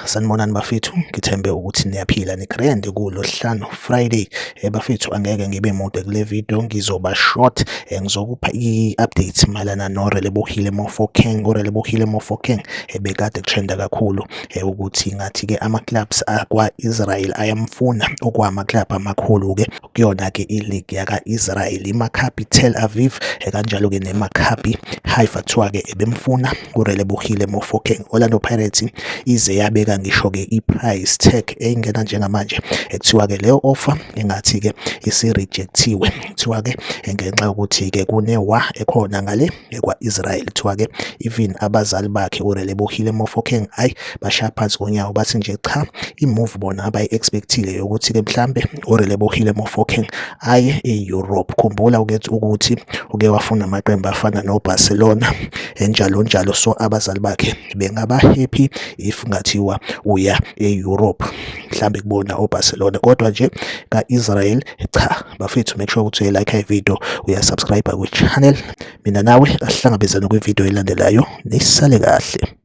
Sanibonani bafethu, ngithembe ukuthi niyaphila ni-grand kuLwesihlanu Friday. Bafethu angeke ngibe mude kule video, ngizoba short. Ngizokupha i-update mayelana noRelebohile Mofokeng. URelebohile Mofokeng ebekade kutrenda kakhulu ukuthi ngathi-ke ama-clubs akwa-Israel ayamfuna, okwama-club amakhulu-ke kuyona-ke i-league yaka-Israel, iMaccabi Tel Aviv kanjalo-ke neMaccabi Haifa. Kuthiwa-ke ebemfuna uRelebohile Mofokeng. Orlando Pirates ize yabeka ngisho-ke i-price tag engena njengamanje, ekuthiwa-ke leyo offer engathi-ke isi-rejectiwe, kuthiwa-ke ngenxa yokuthi-ke kune-war ekhona ngale kwa-Israel. Kuthiwa-ke even abazali bakhe uRelebohile Mofokeng ayi bashaya phansi ngonyawo, bathi nje cha, i-move bona abayi-expectile yokuthi-ke mhlambe uRelebohile Mofokeng aye e-Europe. Khumbula ukuthi uke wafuna amaqembu afana no-Barcelona enjalo njalo, so abazali bakhe bengaba happy if ngathiwa uya e-Europe, mhlambe kubona oBarcelona, kodwa nje ka-Israel cha. Bafethu, make sure ukuthi uya-like i-video, uya-subscribe kwi-channel. Mina nawe asihlangabezane kwi-video elandelayo, nisale kahle.